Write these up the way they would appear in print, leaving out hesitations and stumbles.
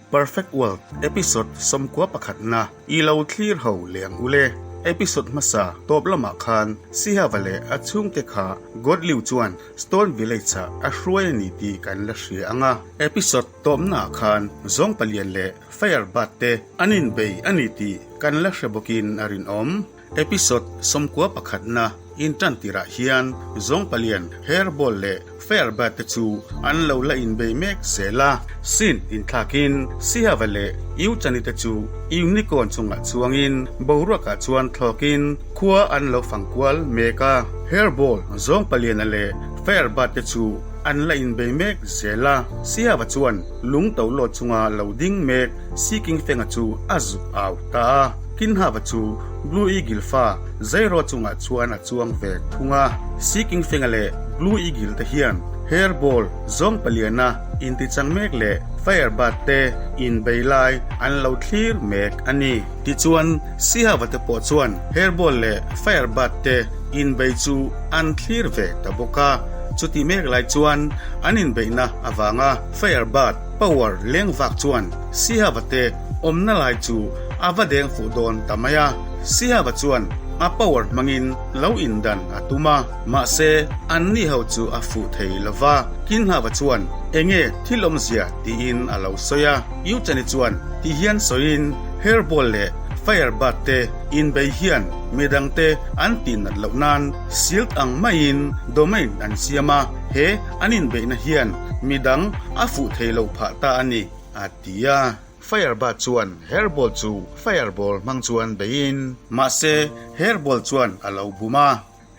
Perfect World episode 91 na i lo thlir ho leh ang ule. Episode hmasa tawp lamah khan Sihava leh a chhungte kha Godliu chuan Stone Village-ah a hruai a ni tih kan la hria ang a. Episode tawpnaah khan Zawng Palian leh Fire Bat te an inbei a ni tih kan la hre bawkin a rinawm. Episode 91 na intan tirah hian Zawng Palian, Hairball leh Firebird te chu an lo la inbei mek zel a. Scene inthlakin Sihava leh Euchani te chu Unicorn chungah chuangin boruakah chuan thlawkin khua an lo fang kual mek a. Hairball, Zawng Paliana leh Firebird te chu an la inbei mek zel a. Sihava chuan lung to lawt chunga lo ding mek Seeking Fenga chu a zuk au ta a. Kinhava chu Blue Eagle fa Zairo chungah chuan a chuang ve thung a. Seeking Fenga leh Blue Eagle te hian Hairball, Zawng Paliana, intichang mek leh Firebird te inbei lai an lo thlir mek a ni. Tichuan, Sihava te pawh chuan Hairball leh Firebird te inbei chu an thlir ve ta bawk a. Chutih mek lai chuan an inbeihna avanga Firebird power leng vak chuan Sihava te awmna lai chu a va deng fuh dawn ta mai a. Sihava chuan a power hmangin lo indan a tum a, mahse anni ho chu a fuh thei lo va. Kinhava chuan enge thil awmzia tiin a lo sawi a. Euchani chuan ti hian sawiin Hairball leh Firebird te inbei hian midangte an tihnat loh nan shield ang maiin domain an siam a, he an inbeihna hian midang a fuh thei lo phah ta a ni, a ti a. Firebird chuan Hairball chu Fireball hmang chuan beiin. Mahse, Hairball chuan a lo bum a.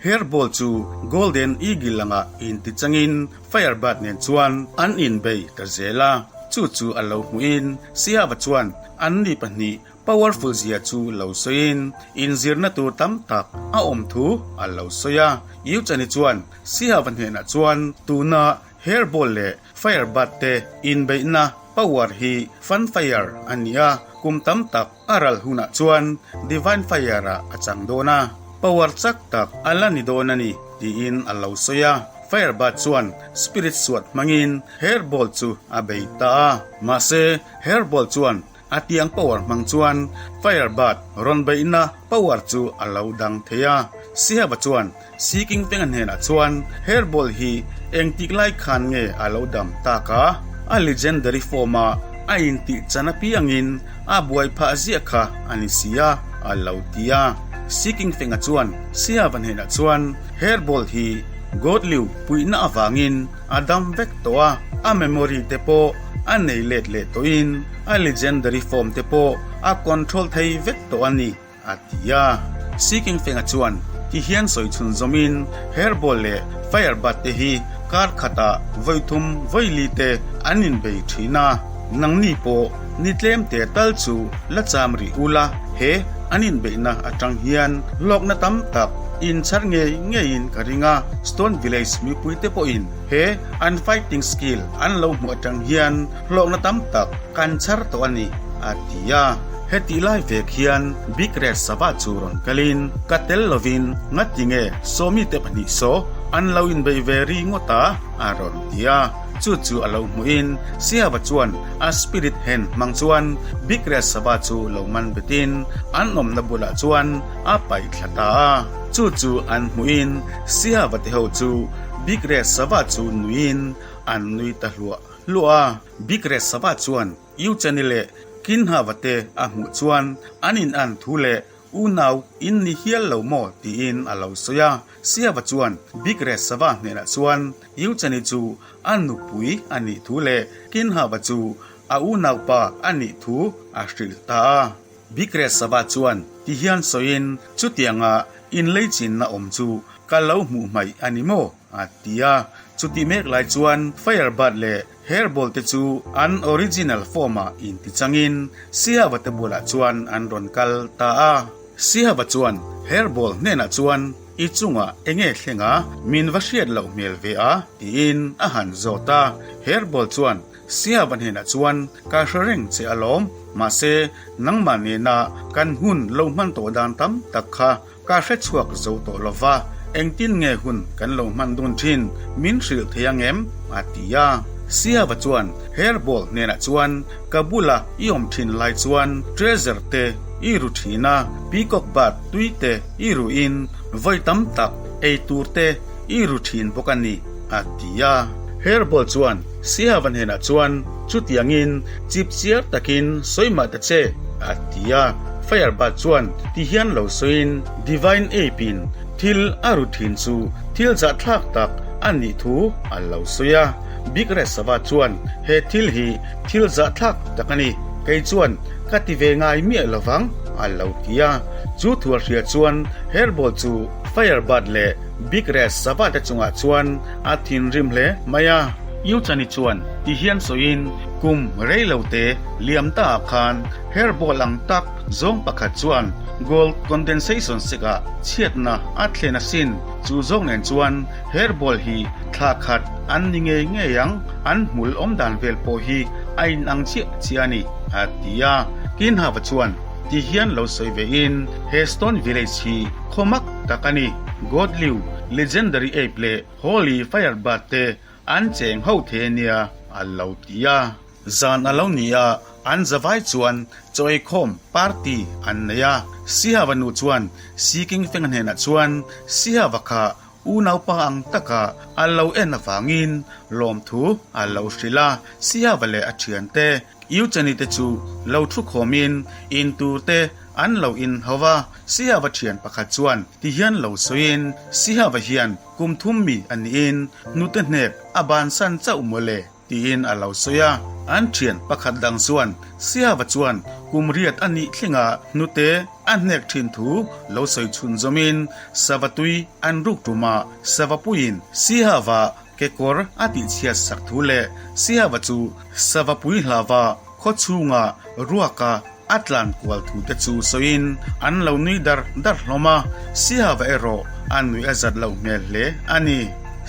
Hairball chu Golden Eagle anga intichangin Firebird nen chuan an inbei ta zel a. Chu chu a lo hmuhin Siava chuan anni pahnih powerful zia chu lo sawiin inzirna tur tam tak a awm thu a lo sawi a. Euchani chuan Siava hnenah chuan tuna Hairball leh Firebird te inbeihna power hi Fun Fire a ni a, kum tam tak a ral hunah chuan Divine Fire ah a chang dawn a, power chak tak a la ni dawn a ni tiin a lo sawi a. Firebird chuan Spirit Sword hmangin Hairball chu a bei ta a, mahse Hairball chuan A tiang power hmang chuan Firebird rawn beihna power chu a lo dang thei a. Sihava chuan Seeking Fenga hnenah chuan Hairball hi engtik lai khan nge a lo dam tak a, a legendary form a a intih chan apiangin a buai phah ziah kha a ni si a, a lo ti a. Seeking Fenga chuan Sihava hnenah chuan Hairball hi Godliu puihna avangin a dam vek tawh a, a memory te pawh a nei let leh tawhin a legendary form te pawh a control thei vek tawh a ni, a ti a. Seeking Fenga chuan ti hian sawi chhun zawmin Hairball leh Firebird te hi kar khatah vawi thum vawi li te an inbei thin a, nangni pawh ni tlem te tal chu la cham rih ula, he an inbeihna atang hian hlawkna tam tak inchhar ngei ngeiin ka ring a, Stone Village mipuite pawhin he an fighting skill an lo hmuh atang hian hlawkna tam tak kan chhar tawh a ni, a ti a. Hetih lai vek hian Big Red Sava chu rawn kalin ka tel lovin ngati nge Sawmi te pahnih saw an lo inbeih ve ri ngawt a, a rawn ti a. Chu chu a lo hmuhin Siava chuan a spirit hand hmang chuan Big Red Sava chu lo man betin an awmna bulah chuan a paih thla ta a. Chu chu an hmuhin Siava te ho chu Big Red Sava chu nuiin an nui ta hluah hluah a. Big Red Sava chuan Euchani leh Kinhava te a hmuh chuan an in an thu leh unau in ni hial lo maw tiin a lo sawi a. Siava chuan Big Red Sava hnenah chuan Euchani chu a nupui a nih thu leh Kinhava chu a unaupa a nih thu a hrilh ta a. Big Red Sava chuan ti hian sawiin chutianga inleichinna awm chu ka lo hmuh hmaih a ni maw? a ti a. Chutih mek lai chuan Firebird leh Hairball te chu an original form ah intichangin Sihava te bulah chuan an rawn kal ta a. Sihava chuan Hairball hnenah chuan I chungah enge thleng a, min va hriat loh hmel ve a? tiin a han zawt a. Hairball chuan Sihava hnenah chuan Ka hre reng che alawm, mahse nangmah nena kan hun lo hman tawh dan tam tak kha Ka hre chhuak zo tawh lo va, engtin nge hun kan lo hman dun thin min hrilh thei ang em? a ti a. Siava chuan Hairball hnenah chuan, Ka bula i awm thin lai chuan treasure te i ru thin a, peacock bird tui te i ruin vawi tam tak ei tur te i ru thin bawk a ni, a ti a. Hairball chuan Siava hnenah chuan, Chutiangin chip chiar takin sawi mah ta che, a ti a. Firebird chuan ti hian lo sawiin Divine Ape-in thil a ru thin chu thil zahthlak tak a nih thu a lo sawi a. Big Red Sava chuan he thil hi thil zahthlak tak a ni, kei chuan ka ti ve ngai miah lo vang a lo ti a. Chu thual hria chuan Hairball chu Firebird leh Big Red Sava te chungah chuan a thinrim hle mai a. Yuchani chuan ti hian sawiin kum reilote liam ta ah khan Hairball ang tak zawng pakhat chuan gold condensation sek ah chhiatna a thlen asin. Chu zawng nen chuan Hairball hi thla khat an ni ngei ngei ang, an hmul awm dan vel pawh hi a inang chiah chiah a ni, a ti a. Kinhava chuan ti hian lo sawi ve in, He Stone Village hi khaw mak tak a ni. Godliu, Legendary Ape leh Holy Firebird te an cheng ho the nia, a lo ti a. Zan a lo ni a, an zavai chuan chaw eikhawm party an nei a. Sihava nu chuan Seeking Feng hnenah chuan Sihava kha unaupa ang taka a lo en avangin lawmthu a lo hrilh a. Sihava leh a thiante Euchani te chu lo thu khawmin in tur te an lo in ho va. Sihava thian pakhat chuan ti hian lo sawiin Sihava hian kum thum mi a niin hnute hnek a bansan chauh mawle. Tiin a lo sawi a. An thian pakhat dang chuan Siava chuan kum riat a nih thlinga hnute a hnek thin thu lo sawi chhun zawmin sava tui an ruk tuma sava puiin Sihava kekawr a tihchhiat sak thu leh Sihava chu sava pui hlava khaw chhunga ruaka a tlan kual thu te chu sawiin an lo nui dar dar hlawm a, Siava erawh a nui a zat loh hmel hle a ni.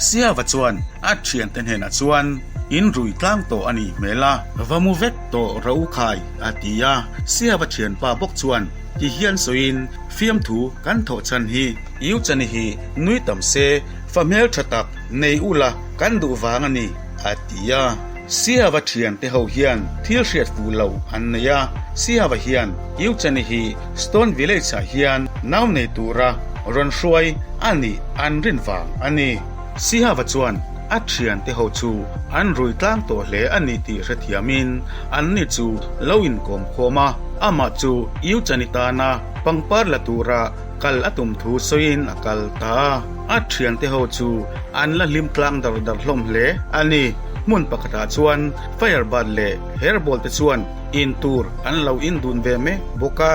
Siava chuan a thiante hnenah chuan in rui tlang tawh a nih hmel a, va mu vek tawh ro khai a ti a, Siava thianpa bawk chuan ti hian sawiin fiamthu kan thawh chhan hi Iuchani hi nui tam se fa hmel tha tak nei ula kan duh vang a ni a ti a. Siava thiante ho hian thil hriat fuh lo an nei a, Siava hian Euchani hi Stone Village ah hian nau nei tura rawn hruai a nih an rin vang a ni. Siava chuan a thiante ho chu an rui tlang tawh hle a ni tih hrethiamin anni chu lo inkawm khawm a, amah chu Euchani tana pangpar la tura kal a tum thu sawiin a kal ta a. A thiante ho chu an la hlim tlang dar dar hlawm hle a ni. Hmun pakhatah chuan Firebird leh Hairball te chuan in tur an lo in dun ve mek bawk a.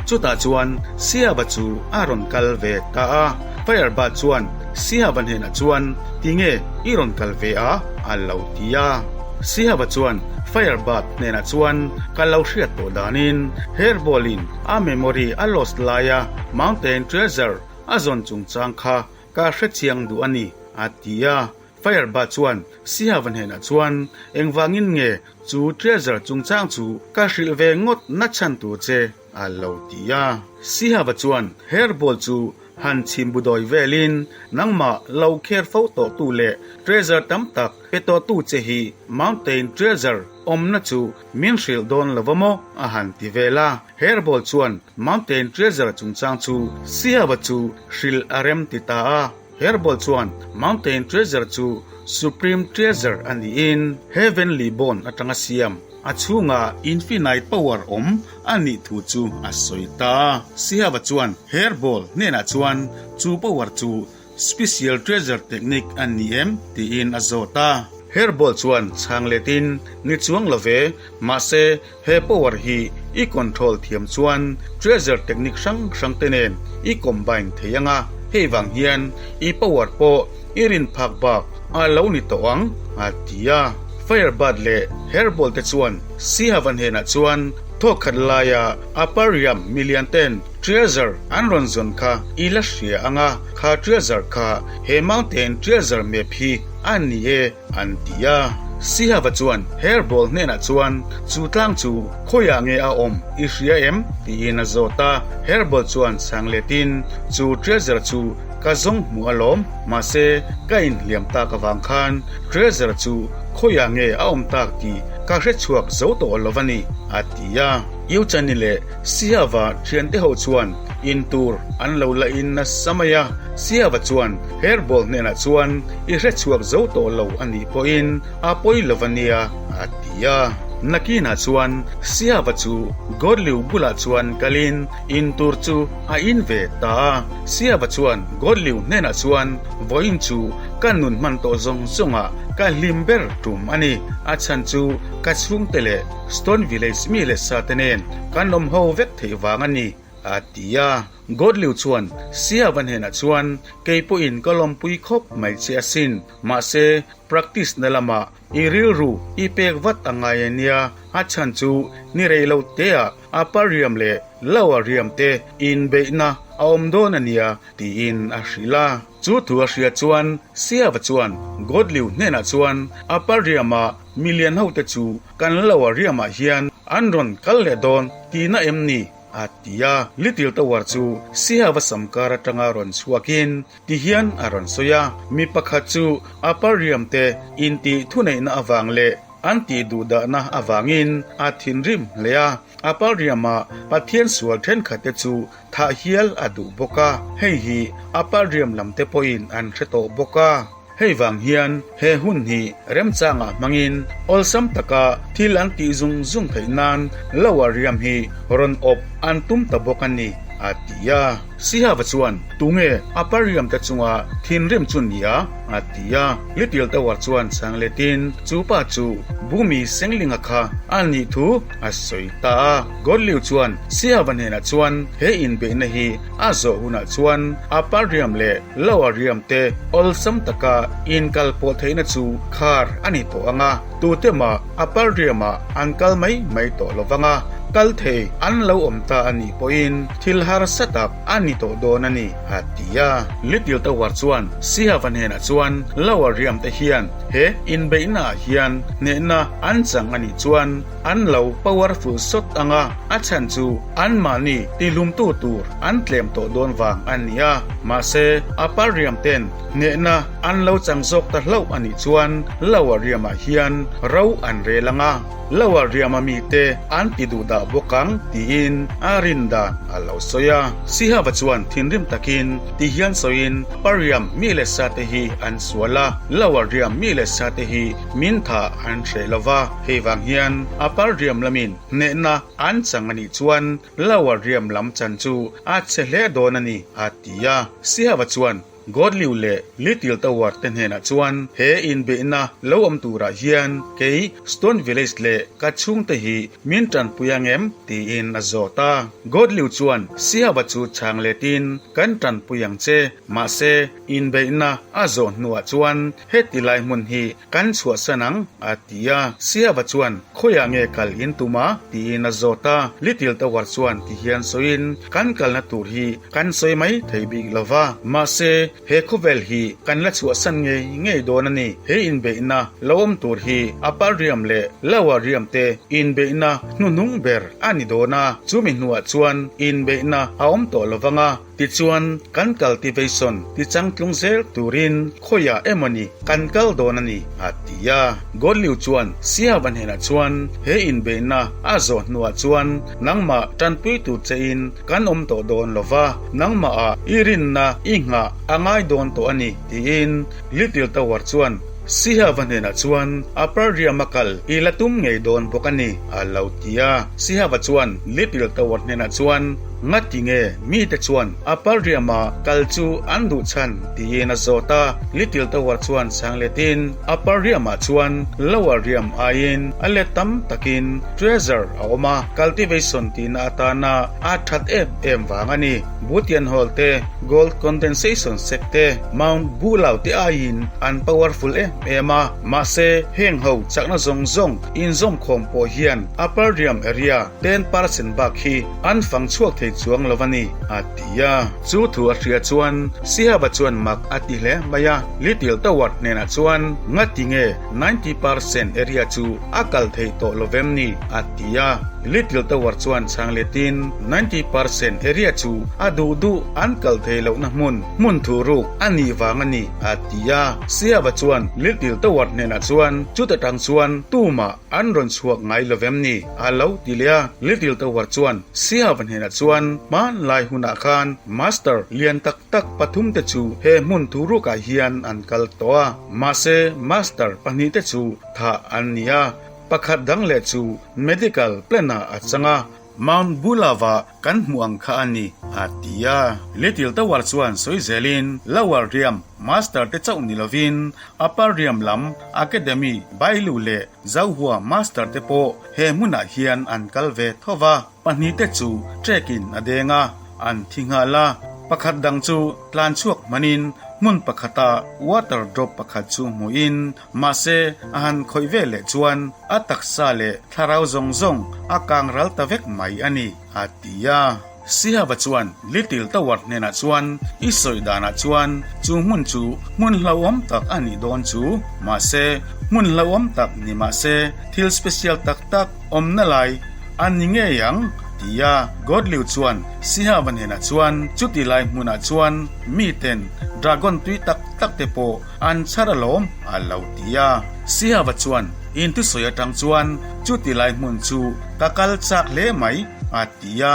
Chutah chuan Siaba chu a rawn kal ve ta a. Firebird chuan Siaba hnenah chuan Tinge i rawn kal ve a? a lo ti a. Siaba chuan Firebird hnenah chuan Ka lo hriat tawh danin Hairball in a memory a lost laia Mountain Treasure a zawn chungchang kha ka hrechiang duh a ni, a ti a. Firebird chuan Sihava hnenah chuan, Engvangin nge chu treasure chungchang chu ka hrilh ve ngawt na chhan tur che? a lo ti a. Sihava chuan Hairball chu han chhim bu dawi velin, Nangmah lo kher fo tawh tu leh treasure tam tak pe tawh tu che hi Mountain Treasure awmna chu min hrilh dawn lo va maw? a han ti vel a. Hairball chuan Mountain Treasure chungchang chu Sihava chu hrilh a rem ti ta a. Hairball chuan Mountain Treasure chu Supreme Treasure a niin Heavenly Bone atanga siam a chhunga Infinite Power awm a nih thu chu a sawi ta a. Sihava chuan Hairball hnenah chuan chu power chu Special Treasure Technique a ni em? tiin a zawt a. Hairball chuan chhang letin, Ni chuang lo ve, mahse He power hi i control thiam chuan treasure technique hrang hrang te nen i combine thei ang a, hei vang hian i power pawh i rin phak bak a lo ni tawh ang, a ti a. Firebird leh Hairball te chuan Sihavan hnenah chuan thawk khat laia Aparium milian ten treasure an rawn zawn kha i la hria ang a, kha treasure kha he mountain treasure map hi a ni e, An ti a. Sihava chuan Hairball hnenah chuan, Chu tlang chu khawiah nge a awm i hria em? tiin a zawt a. Hairball chuan chhang letin, Chu treasure chu ka zawng hmu alawm, mahse ka inhliam tak avang khan treasure chu Khawiah nge a awm tak tih ka hre chhuak zo tawh lo a ni, a ti a. Euchani leh Siava thiante ho chuan in tur an lo la in nasa mai a. Siava chuan Herball hnenah chuan i hre chhuak zo tawh lo a nih pawhin a pawi lo a nia, a ti a. Nakinah chuan Siava chu Godliu bulah chuan kalin in tur chu a in ve ta a. Siava chuan Godliu hnenah chuan vawiin chu ka nun hman tawh zawng zawngah ka hlim ber tum a ni. A chhan chu ka chhungte leh Stone Village mi leh sa te nen kan awm ho vek theih vang a ni, a ti a. Godliu chuan Siava hnenah chuan, Kei pawhin ka lawmpui khawp mai che asin, mahse practice na lamah i rilru i pek vat a ngai a nia, a chhan chu ni rei lo teah upper riam leh lower riam te inbeihna a awm dawn a nia, tiin a hrilh a. Chu thu a hria chuan Siava chuan Godliu hnenah chuan Upper Riama milian hote chu kan Lower Riamah hian an rawn kal leh dawn tihna em ni? a ti a. Little Tower chu Siava samkar atanga rawn chhuakin ti hian a rawn sawi a, mi pakhat chu Upper Riam te intih thuneihna avang leh An tih duhdahna avangin a thinrim hle a, a palriama Pathian sual thenkhatte chu thah hial a duh bawk a, hei hi a palriam lamte pawhin an hre tawh bawk a. Hei vang hian he hun hi remchangah hmangin awlsam taka thil an tih zung zung theih nan Lower Riam hi rawn awp an tum ta bawk a ni, a ti a. Sihava chuan, Tunge a palriamte chunga thinrim chu nia? A ti a, Little Tower chuan chhang letin chu pa chu Bumi Senglinga kha a nih thu a sawi ta a. Godliu chuan Siava hnenah chuan he inbeihna hi a zawh hunah chuan Upper Riam leh Lower Riam te awlsam taka inkal pawh theihna chu khar a ni tawh ang a, tute mah Upper Riamah an kal mai mai tawh lo vang a, kal thei an lo awm ta a nih pawhin thil harsa tak a ni tawh dawn a ni. A ti a. Little Tower chuan Sihava hnenah chuan Lower Riam te hian he inbeihnaah hian hnehna an chang a nih chuan an lo powerful sawt ang a, a chhan chu anmahni tihlumtu tur an tlem tawh dawn vang a ni a. Mahse, Upper Riam ten hnehna an lo chang zawk ta hlauh a nih chuan Lower Riamah hian ro an rel ang a. Lower Riama mite an ti duh dah bawk ang tiin a rin dan a lo sawi a. Sihava chuan thinrim takin ti hian sawiin Pariam mi leh sa te hi an sual a, Lower Riam mi leh sa te hi min tha an hreh lo va, hei vang hian Upper Riam lamin hnehna an chang a nih chuan Lower Riam lam chan chu a chhe hle dawn a ni a ti a. Sihava chuan Godliu leh Little Tower te hnenah chuan he inbeihna lo awm turah hian kei Stone Village leh ka chhungte hi min tanpui ang em? tiin a zawt a. Godliu chuan Sihaba chu chhang letin kan tanpui ang che, mahse inbeihna a zawh hnuah chuan heti lai hmun hi Kan chhuahsan ang, a ti a. Siava chuan, Khawiah nge kal in tum a? tiin a zawt a. Little Tower chuan ti hian sawiin, Kan kalna tur hi kan sawi mai thei bik lo va. Mahse, he khawvel hi kan la chhuahsan ngei ngei dawn a ni. He inbeihna lo awm tur hi Upper Riam leh Lower Riam te inbeihna hnuhnung ber a ni dawn a. Chumi hnuah chuan inbeihna a awm tawh lo vang a. Tichuan, kan cultivation tichangtlung zel turin khawiah emawni kan kal dawn a ni, a ti a. Godliu chuan Siava hnenah chuan, He inbeihna a zawh hnuah chuan nangmah tanpui tur chein kan awm tawh dawn lo va, nangmahah i rinna i nghah a ngai dawn tawh a ni, tiin Little Tower chuan Sihava hnenah chuan Upper Riam-a kal i la tum ngei dawn bawk a ni, a lo ti a. Sihava chuan Little Tower hnenah chuan, Ngati nge mite chuan Upper Riam-a kal chu an duh chhan? tiin a zawt a. Little Tower chuan chhang letin, Upper Riam-ah chuan Lower Riam aiin a let tam takin treasure a awm a, cultivation tihna atana a that em em vang a ni. Butian Hall te, Gold Condensation Sect te, Mount Bulau te aiin an powerful em em a, mahse heng ho chakna zawng zawng inzawmkhawm pawh hian Upper Riam area 10% bak hi an fang chhuak thei chuang lo a ni, a ti a. Chu thu a hria chuan Sihaba chuan mak a ti hle mai a, Little Tower hnenah chuan ngati nge 90% area chu a kal thei tawh lo vem ni, a ti a. Little Tower chuan chhang letin 90% area chu a duh duh an kal thei lohna hmun, hmun thuruk a nih vang a ni, a ti a. Siava chuan Little Tower hnenah chuan chuta tang chuan tumah an rawn chhuak ngai lo vem ni? A lo ti leh a. Little Tower chuan Siava hnenah chuan hmanlai hunah khan Master lian tak tak pathumte chu he hmun thurukah hian an kal tawh a, mahse Master pahnihte chu thah an ni a. Pakhat dang leh chu medical plan-ah a chang a, Mount Bulava kan hmuh ang kha a ni, a ti a. Little Tower chuan sawi zelin Lower Riam Master te chauh ni lovin Upper Riam lam Academy Bailu leh Zauhua Master te pawh he hmunah hian an kal ve tho va. Pahnihte chu trek-in a deng a, an thi nghal a. Pakhat dang chu tlan chhuak hmanin hmun pakhata water drop pakhat chu hmuhin Mahse, a han khawih ve leh chuan a taksa leh thlarau zawng zawng a kang ral ta vek mai a ni, a ti a. Sihava chuan Little Tower hnenah chuan, I sawi danah chuan chu hmun chu hmun hlauhawm tak a nih dawn chu. Mahse, hmun hlauhawm tak ni mahse thil special tak tak awmna lai a ni ngei ang, ti a. Godliu chuan Sihava hnenah chuan, Chuti lai hmunah chuan miten dragon tui tak tak te pawh An chhar alawm, a lo ti a. Sihava chuan inthusawi atang chuan chuti lai hmun chu ka kal chak hle mai, a ti a.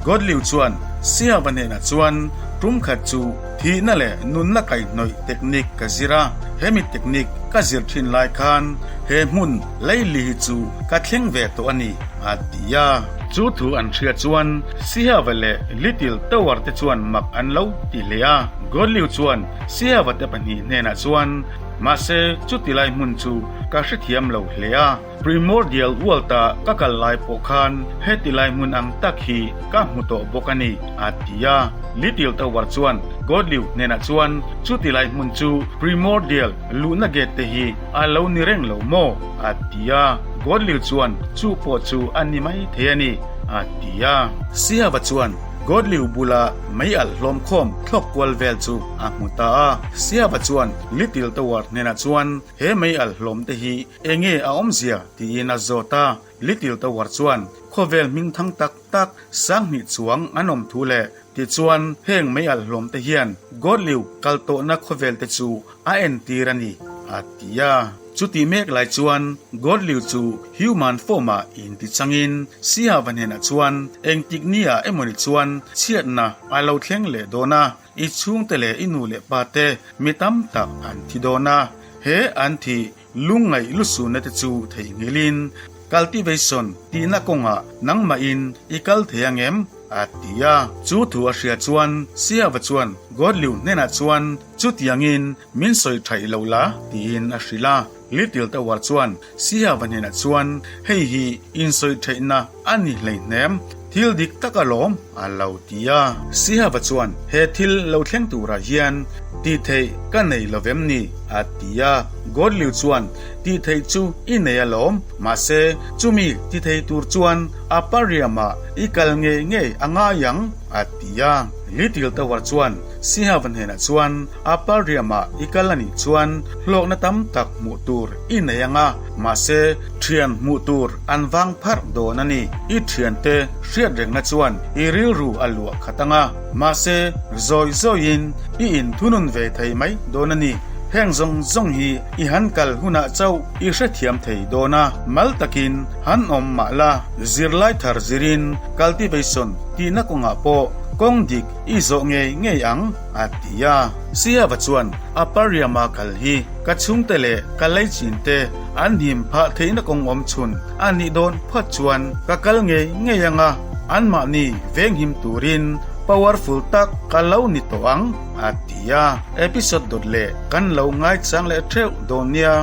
Godliu chuan Sihava hnenah chuan tum khat chu thihna leh nunna kaihhnawih technique ka zir a, hemi technique ka zir thin lai khan he hmun leili hi chu ka thleng ve tawh a ni, a ti a. Chu thu an hria chuan Sihava leh Little Tower te chuan mak an lo ti hle a. Godliu chuan Siava te pahnih hnenah chuan, Mahse, chuti lai hmun chu ka hrethiam lo hle a, Primordial World-a ka kal lai pawh khan heti lai hmun ang tak hi ka hmu tawh bawk a ni, a ti a. Little Tower chuan Godliu hnenah chuan, Chuti lai hmun chu Primordial luhna gate te hi a lo ni reng lo maw? a ti a. Godliu chuan, Chu pawh chu a ni mai thei a ni, a ti a. Siava chuan, Godliu bula mei alh hlawm khawm thlawk kual vel chu a hmu ta a. Siava chuan Little Tower hnenah chuan he mei alh hlawm te hi enge a awmzia tiin a zawt a. Little Tower chuan khawvel hming thang tak tak sanghnih chuang an awm thu leh tichuan heng mei alh hlawm te hian Godliu kal tawhna khawvel te chu a entir a ni a ti a. Chutih mek lai chuan Godliu chu human form-ah inti changin Sihava hnenah chuan engtik nia emawni chuan chhiatna a lo thleng leh dawn a, i chhungte leh i nu leh pa te mi tam tak an thi dawn a, he an thih lungngaih lusunna te chu theihnghilhin cultivation tihna kawngah nangmahin i kal thei ang em? A ti a. Chu thu a hria chuan Siava chuan Godliu hnenah chuan chutiangin min sawi thaih lo la tiin a hrilh a. Little Tower chuan Siava hnenah chuan hei hi insawi thaihna a ni hleihnem, thil dik tak alawm a lo ti a. Siava chuan he thil lo thleng turah hian tih theih ka nei lo vem ni? a ti a. Godliu chuan tih theih chu i nei alawm, mahse chumi ti thei tur chuan a pariamah i kal ngei ngei a ngai ang, a ti a. Little Tower chuan Sihava hnenah chuan a pariamah i kal a nih chuan hlawkna tam tak hmuh tur i nei ang a, mahse thian hmuh tur an vang pharh dawn a ni. I thiante hriat rengna chuan i rilru a luah khat ang a, mahse zawi zawiin i inthunun ve thei mai dawn a ni. Heng zawng zawng hi i han kal hunah chauh i hrethiam thei dawn a, mal takin han awm mah la, zirlai thar zirin cultivation tihna kawngah pawh kawng dik i zawh ngei ngei ang, a ti a. Siava chuan a pariama kal hi ka chhungte leh ka leichin te an him phah theihna kawng awm chhun a nih dawn phawt chuan ka kal ngei ngei ang a, anmahni venghim turin powerful tak ka lo ni tawh ang, a ti a. Episode dawt leh kan lo ngaichang leh theuh dawn nia.